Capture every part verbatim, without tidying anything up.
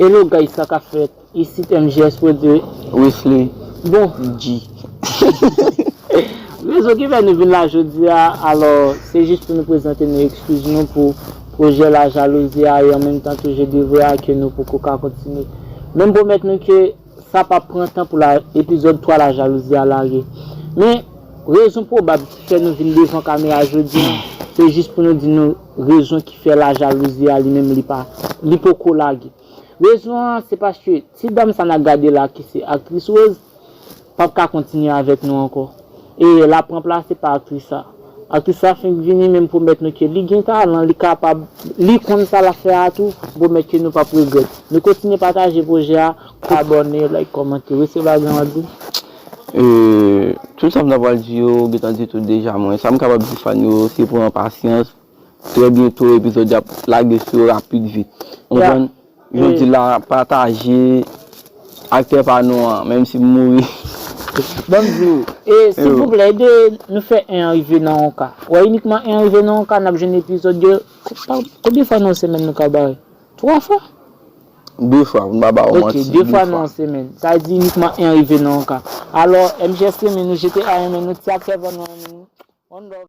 Hello guys, sa k ap fèt? Isit M J S Produit. Wesley. Bon. G. Rezon ki fè nou vin la jodi a, alò, se jis pou nou prezante nou ekskiz nou pou pwojè La Jalousie a, e an menm tan tou je devwa a ke nou poko ka kontinye. Men m pwomèt nou ke sa p ap pran tan pou la, epizòd twa La Jalousie a lage. Men, rezon pwobab ki fè nou vin devan kamera jodi a, se jis pou nou di nou rezon ki fè La Jalousie a li menm li pa, li poko lage. Rezon an, se paske ti dam sa n ap gade la ki se aktris Rose, p ap ka kontinye avèk nou ankò. E l ap ranplase pa aktris sa. Aktris sa fenk vini, men m pwomèt nou ke li gen talan, li kapab, li konn sa l ap fè a tou, m pwomèt ke nou p ap regrèt. Nou kontinye pataje pwojè a, abòne, like, kòmante, resevwa granmadi. E, tout sa m ta pral di yo, ou gentan di tout deja, mwen. Sa m kapab di fan yo, se pran pasyans. Trè byento, epizòd yo ap lage sou yo rapid vit. Ou konprann? Jodi la, pataje aktè pa nou an, menm si m mouri. Ban m di w, e, silvouplè, ede nou fè en an rive nan yon ka. Wè, inikman en an rive nan yon ka, n ap jwenn epizòd yo. Pa, konbyen fwa nan yon semèn nou ka bare? Twa fwa? De fwa, pou n pa ba ou manti. Ok, de fwa nan yon semèn. Sa vle di inikman en an rive nan yon ka. Alò, M J S renmen nou, G T A renmen nou, ti aktè pa nou renmen nou. One love.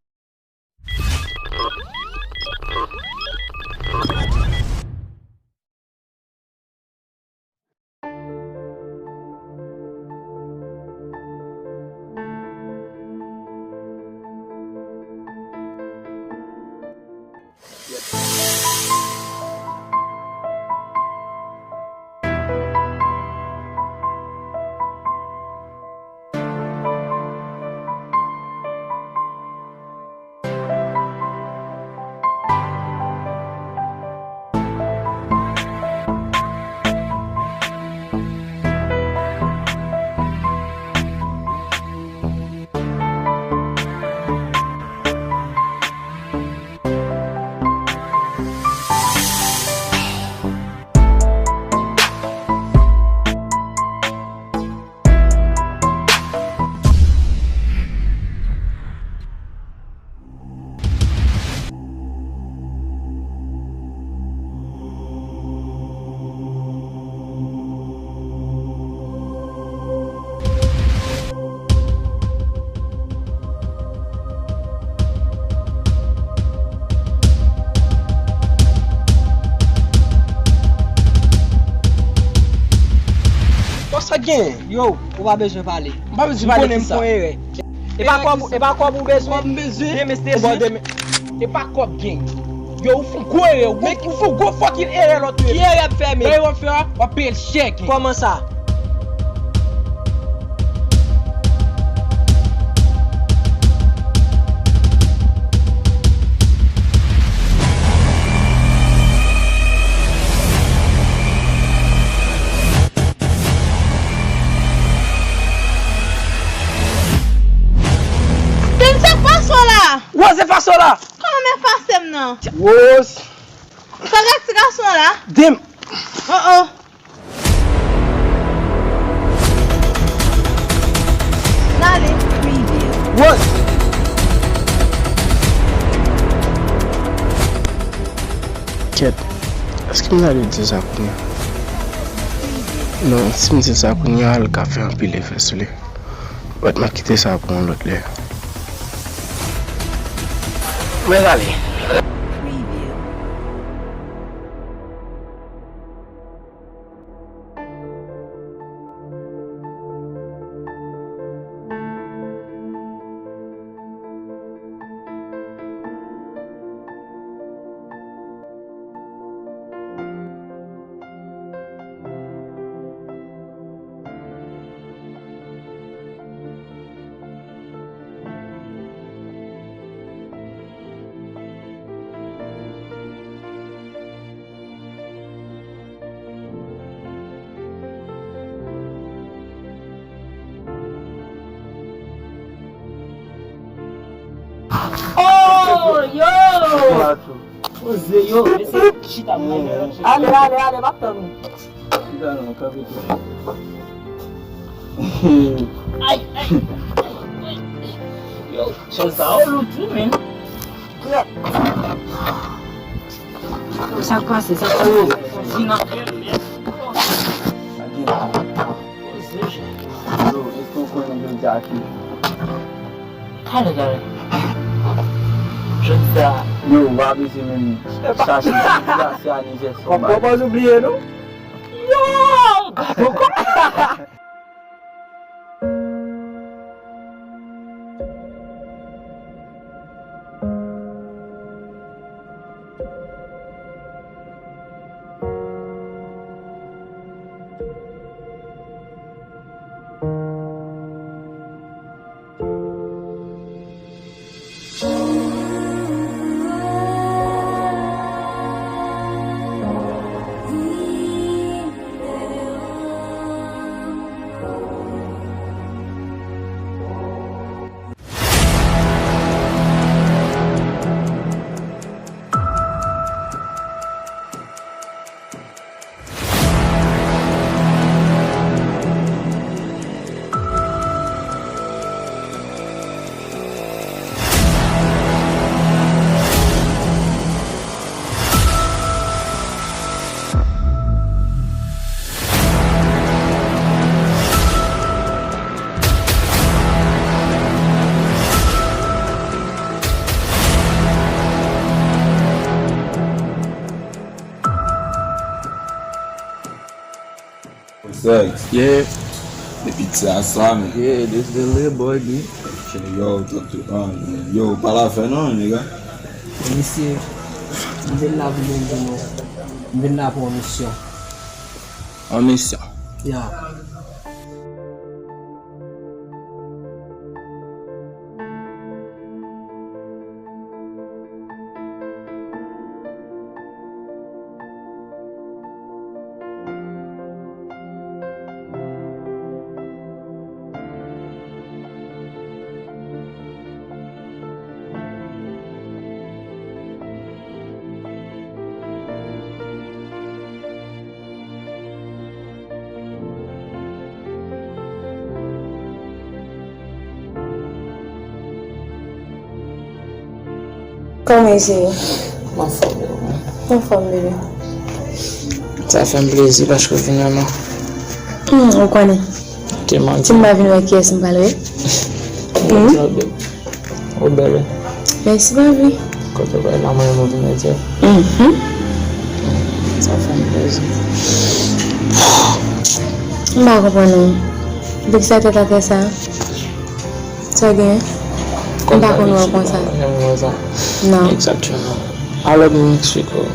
Bon, sa k genyen? Yo, ou pa bezwen pale. M pa bezwen pale kisa? M konnen m fè yon erè. E pa kòb, e pa kòb ou bezwen? Kòb m bezwen? Demen se bon, demen. E pa kòb gen. Yo, ou fè gwo erè, ou fè gwo fucking erè lòt yo. Ki erè m fè, men? Erè w ap fè a, w ap peye l chè, gen. Kòman sa? Tim, sa k pase w la? Rose, efase w la! Kòman m efase m nan? Rose! Sa k ak ti gason an la? Dim! Oh, oh! N ale. Rose! Kèt, èske m ta dwe di sa kounye a? Non, si m di sa kounye a, l ka fè anpil efè sou li. But m ap kite sa pou yon lòt lè. Mwen ale. Oh, yo! Poze, yo, mesye, chita, mwen. Ale, ale, ale, m ap tann ou. Chita non, kanpe tou. Ay, ay, ay, ay. Yo, chèz sa, oh, lourd tou, men. Sa k pase, sa k pase? Vin anpil, men. Yo, èske w konnen jodi a ki? Talè, talè. Jodi a. Yo, w pa bezwen menm chache. Jodi a se anivèsè w, man. Ou pa bliye, non? Yo! Gade w kò. Respect. Yeah. Depi ti a sa, men. Yeah, this the little boy, B. Yo, talk to, um, yo, pa la fè non, nigga. Mesye, m vin la pou mwen di nou, m vin la pou yon misyon. Yon misyon? Yeah. Kòman w ye? M anfòm, bebe. Anfòm, bebe. Sa fè m plezi paske w vin wè mwen. Hmm, ou konnen. Te manti. Si m pa vin wè kiyès m pral wè. Ou bèl, wi. Mèsi, baby. Kote w pral la, mwen, mwen vin wè Jeff. Mhm. Sa fè m plezi. M pa konprann ou. Poukisa tèt atè sa? Sa gen? M pa konn wè w konsa. Janm wè sa. Non. Egzakteman. Alò, m eksplike w.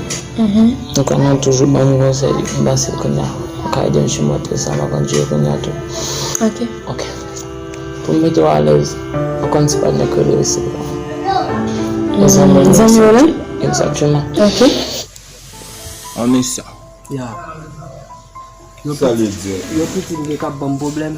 Mhm. Nou konnen w toujou ban m konsèy, m panse kounye a, ou ka ede m simonte sa m ap andire kounye a tou. Ok. Ok. Pou m mete w alèz, ou konn se patnè ke l resi la. Mm, zanmi w la? Egzakteman. Ok. An misyon. Ya. Sa vle di? Yon pitit gen k ap ban m pwoblèm.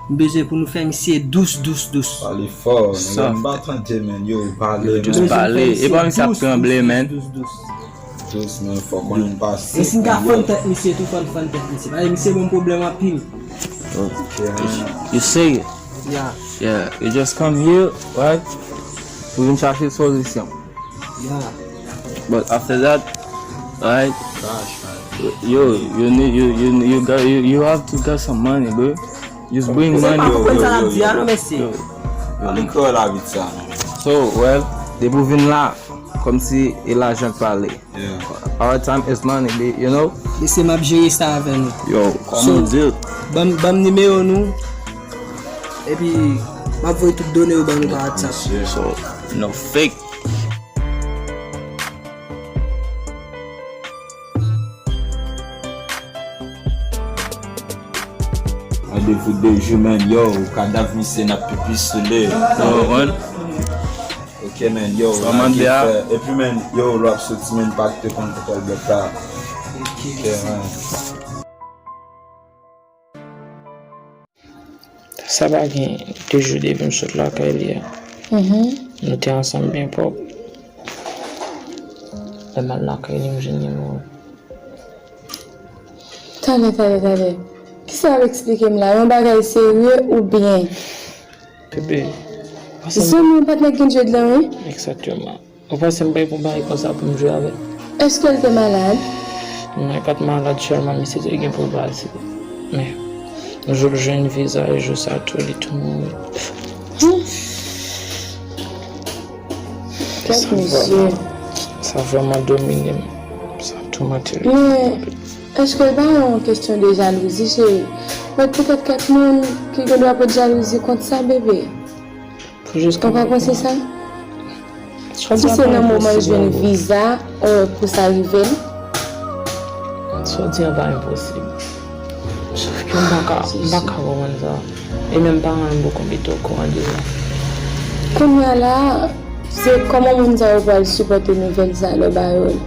M bezwen pou nou fè misye dous, dous, dous. Pale fò, nèg, m pa tande, men, yo, pale, men. Yo, just pale. E pa misye ap tranble, men. Dous, dous, dous. Dous, men, fòk ou konn pase. E si n ka fann tèt misye tou, fann, fann tèt misye. Paske misye ban m pwoblèm anpil. Ok, man. You say it. Yeah. Yeah, you just come here, right? Pou vin chache solisyon. Yeah. But after that, right? Yo, you need, you, you, you got, you, you have to get some money, bro. Just bring money. Yo, yo, yo, yo. Yo, yo. So, well, depi w vin la, kòmsi e lajan k pale. Yeah. Our time is money, you know? Mesye, m ap jere sa avè nou. Yo, kòman w di? Ban m, ban m nimewo nou. Epi, m ap voye tout done yo ban nou pa WhatsApp. So, no fake. Randevou de jou, man, yo, kadav misye n ap pipi sou li. Yo, man. Ok, man, yo, sa w mande a? Epi, man, yo, lè w ap soti, man, pa kite konn kote w al bèt la. Ok, man. Sa pa gen de jou depi m sot lakay li a. Mhm. Nou te ansanm byen pwòp. Lè m al lakay li, m jwenn nimewo l. Talè, talè, talè. Kisa w ap eksplike m la? Yon bagay serye oubyen? Bebe, zanmi yon patnè k gen djed lan, wi. Egzakteman. Ou panse m pare pou bagay konsa pou m jwe avè l? Èske l te malad? Non, li pa t malad, sèlman misye te gen pou l pase. Jou l jwenn viza e jou sa tou li tou mouri. Kèt mesye. Sa vrèman domine m. Sa toumante m. Men, èske l pa yon kesyon de jalouzi, cheri? Mèt petèt kèk moun ki gen dwa pot jalouzi kont sa, bebe. Ou pa panse sa? Si se nan moman l jwenn viza, ou pou sa rive l. Sa w di an pa enposib. Sof ke m pa ka, m pa ka konprann sa. E menm paran m poko mete okouran de sa. Kounye a la, se kòman moun sa yo pral sipòte nouvèl sa lè w ba yo l?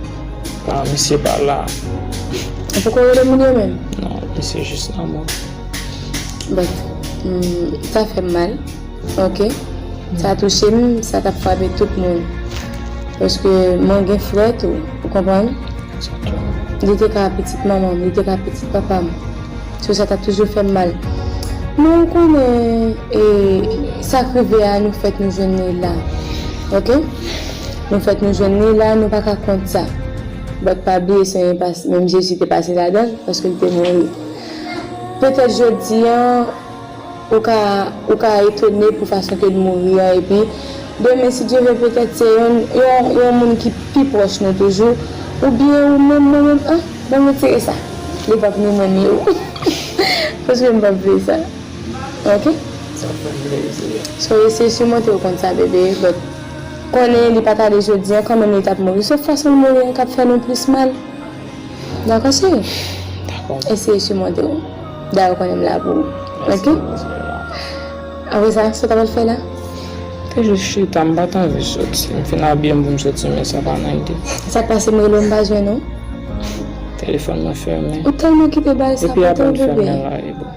Ah, misye pa la. Ou poko rele moun yo menm? Non, misye jis nan mò. But, mm, sa fè m mal. Ok? Sa touche m, sa t ap frape tout moun. Paske mwen gen frè tou, ou konprann? Li te ka pitit manman m, li te ka pitit papa m. So sa t ap toujou fè m mal. Men ou konnen, e, sa k rive a, nou fèt nou jwenn li la. Ok? Nou fèt nou jwenn li la, nou pa ka kont sa. But pa bliye se yon pas, menm Jezi te pase ladan l, paske l te mouri. Petèt jodi an, ou ka, ou ka etone pou fason ke l mouri an, epi demen, si Dye vle, petèt se yon, yon, yon moun ki pi pwòch nou toujou, oubyen ou menm, mwen menm, ah, bon, retire sa. Li p ap ni mwen ni ou. Paske m p ap vle sa. Ok? Sa fè m plezi. So, eseye simonte w kont sa, bebe. But, konnen li pa t ale jodi an, kanmenm li t ap mouri. Se fason l mouri an k ap fè nou plis mal. Dakò, cheri? Dakò. Eseye simonte w. Dayè, ou konnen m la pou ou. Ok? Apre sa, sa w t ap al fè la? Te jis chita, m pa t anvi soti. M fin abiye m pou m soti, men sa pa nan ide. Sa k pase, m rele w, m pa jwenn ou? Telefòn mwen fèmen. Ou tèlman kite bal sa Epi pote apre w, m fèmen bebe. La, e bon.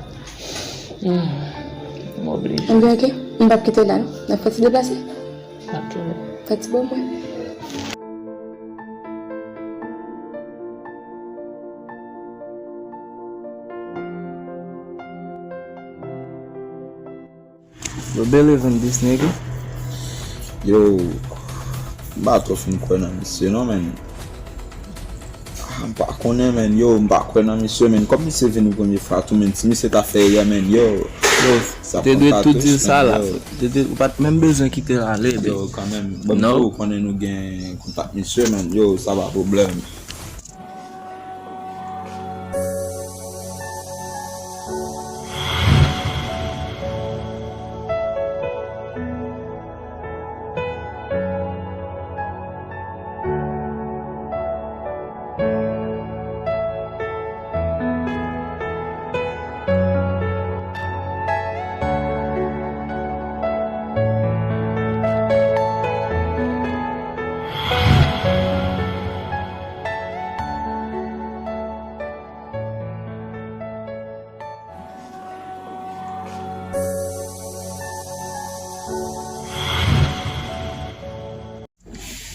Hmm. M oblije. Anben, ok. M p ap kite w la, non. N ap fè ti deplase. N ap tounen. Fè ti bon mwen. Yo, believe in this nigga. Yo, m pa twò fin kwè nan misye non, men. Ah, m pa konnen, men. Yo, m pa kwè nan misye, men. Kòm misye vini premye fwa tou, men, si misye ta fè erè, men, yo, yo, sa Te pran dwe tou katouch, di sa men, la. Yo. Te dwe, ou pa t menm bezwen kite l ale, bro. Yo, kanmenm. Bon, Non. Ou konnen nou gen kontak misye, men, yo, sa pa pwoblèm.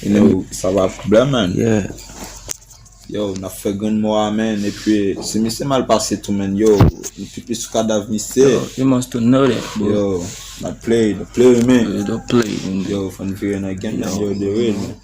Yo, sa pa pwoblèm, man. Yeah. Yo, n ap fè grenn mò a, man. Epi, si misye mal pase tou, man, yo, nou pi plis sou kadav misye. Yo, you must to know that, bro. Yo, not play, don't play with me. You don't play with me. Yo, fò n vire nan game, man. Yo, the real, man.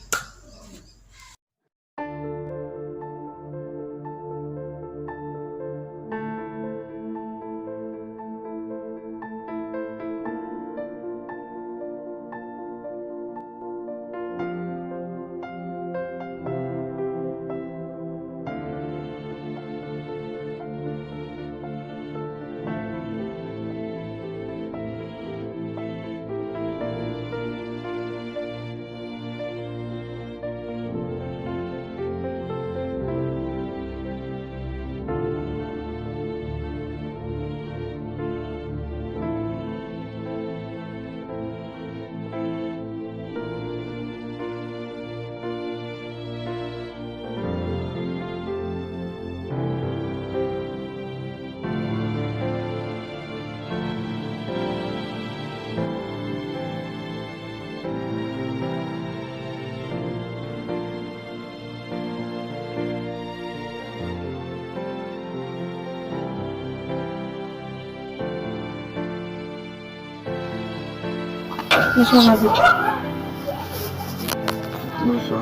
Bonswa.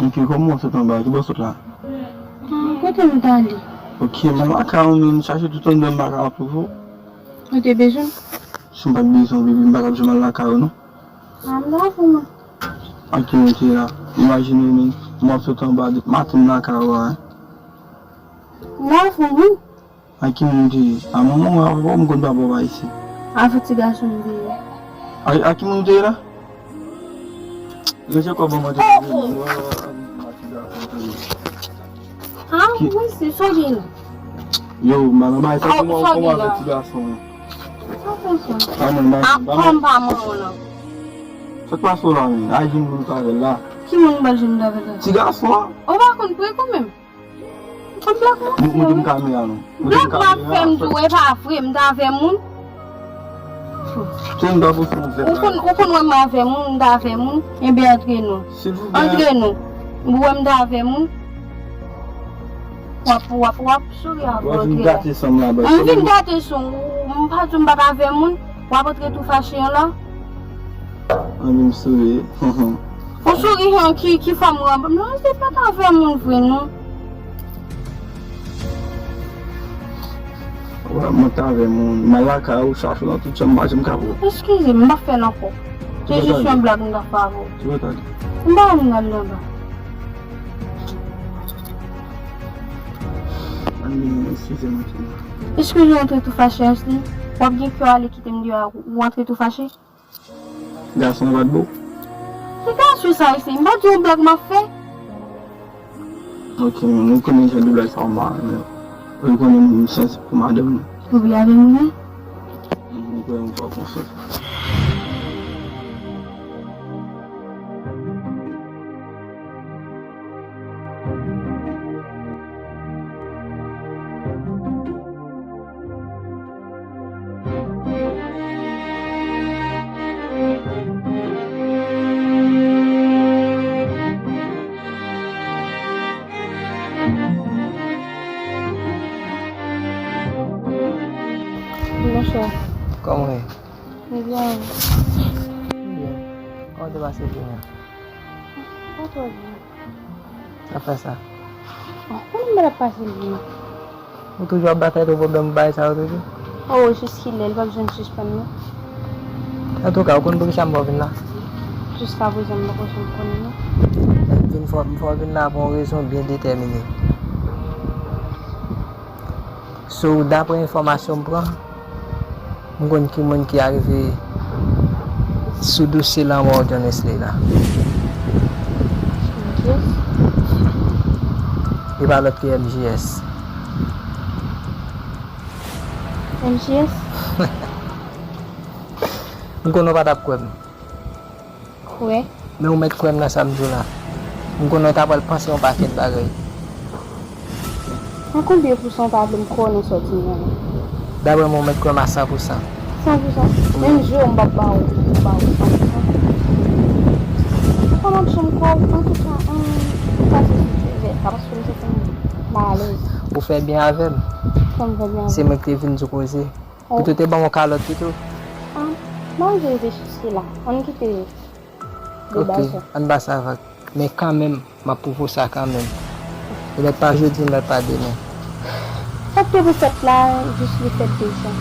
Ok, kòman w sot anba? Ki bò w sot la? Ah, kote m t ale? Ok, m al lakay ou, men m chache tout anndan m pa ka twouve w. Ou te bezwen m? Si m pa t bezwen w, baby, m pa t ap janm al lakay ou, non. A, m ta fou, mwen. Ak ki moun te la? Imajine w, men, m ap sot anba depi maten m lakay ou a, hein. M ta fou, wi. Ak ki moun te ye? A manman w, a papa w, m konn papa w pa isi. Avèk ti gason m te ye. A, ak ki moun te ye la? Rete kò ban mwen te. Oh, oh. Ah, ki- wi, se sa w gen la. Yo, m al anba, sa kòman, kòman avèk ti gason an? Sa fè sa? Ah, non, ba, ah, ba, kòm pa manman w nan. Sa k pase w la, men? Ay, vin moun sa avè l la. Ki moun m pral jwenn avè l la? Ti gason an. Ou pa konn pre kanmenm. Ou blòk mwen. Mwen, mwen, mwen kamera non. Blòk m ap fè m tou, e pa vre, m ta avè moun. Se m ta pote yon vèt. Ou konn, ou konn wè m avè moun, m ta avè moun. Enben, antre nou. Silvouplè. Antre nou. Ou wè m ta avè moun. W ap, w ap, w ap souri avè w antre la. M vin gate san m la, m vin gate san w. M pa di w m pa t avè moun. W ap antre tou fache yon la. Anvi m souri. Ou souri, hen, ki, ki fòm ou an? Non, se pa t avè moun vre, non. Wè, mwen t avè moun. M al lakay ou, chache w nan tout chanm, m pa janm ka wè w. Eskize m, m p ap fè l ankò. Se jis yon blag m t ap fè avè w. M pa wè m nan anba. Eskize m, anpil. Eskize w, antre tou fache, Ashley. W ap gen kè ale kite m deyò, ou antre tou fache? Gason an pa t bon? Ki gason sa, Ashley? M pa di yon blag m ap fè. Ok, men ou konnen jan de blag sa yo m pa renmen. Ou konnen m sansib pou madanm mwen. Ou vle avè m, wi? Mwen kwè m fè w konfyans. Monchè. Kòman w ye? Mwen byen. Byen. Kòman w te pase jounen an? Pa twò byen. Sa fè sa. Bon, mwen menm mwen ap pase l byen. Ou toujou ap batay pou pwoblèm bagay sa yo toujou? Oh, jiskilè, li p ap janm sispann non. Antouka, ou konn poukisa m fè w vin la? Jiskaprezan, m poko janm konnen non. M vin fè w, m fè w vin la pou yon rezon byen detèmine. So, daprè enfòmasyon m pran, m konn ki moun ki arive sou dosye lanmò John Wesley la. M J S? E pa lòt ke M J S. M J S? M konnen w pa t ap kwè m. Kwè? Men ou mèt kwè m nan sa m di w la. M konnen w ta pral panse yon pakèt bagay. A konbyen pousan w ta vle m kwè w nan sa w di m nan la? Daprè mwen, ou mèt kwè m a san pousan. San pousan? Wi. Menm je w m p ap ba w, m ba w san pousan. Kòman m janm kwè w? Antouka, ann pase sou ti vèt la, paske m santi m malalèz. Ou fè byen avè m. Kòman m fè byen avè w? Se mwen ki te vin di w koze. Ou te, te ban m yon kalòt pito? Ah, m pa vle reflechi sou la. Ann kite deba sa. Ok, ann pase avèk. Men kanmenm, m ap pwouve w sa kanmenm. E lè pa jodi, lè pa demen. Sa k te pou fèt la, jis li fèt deja.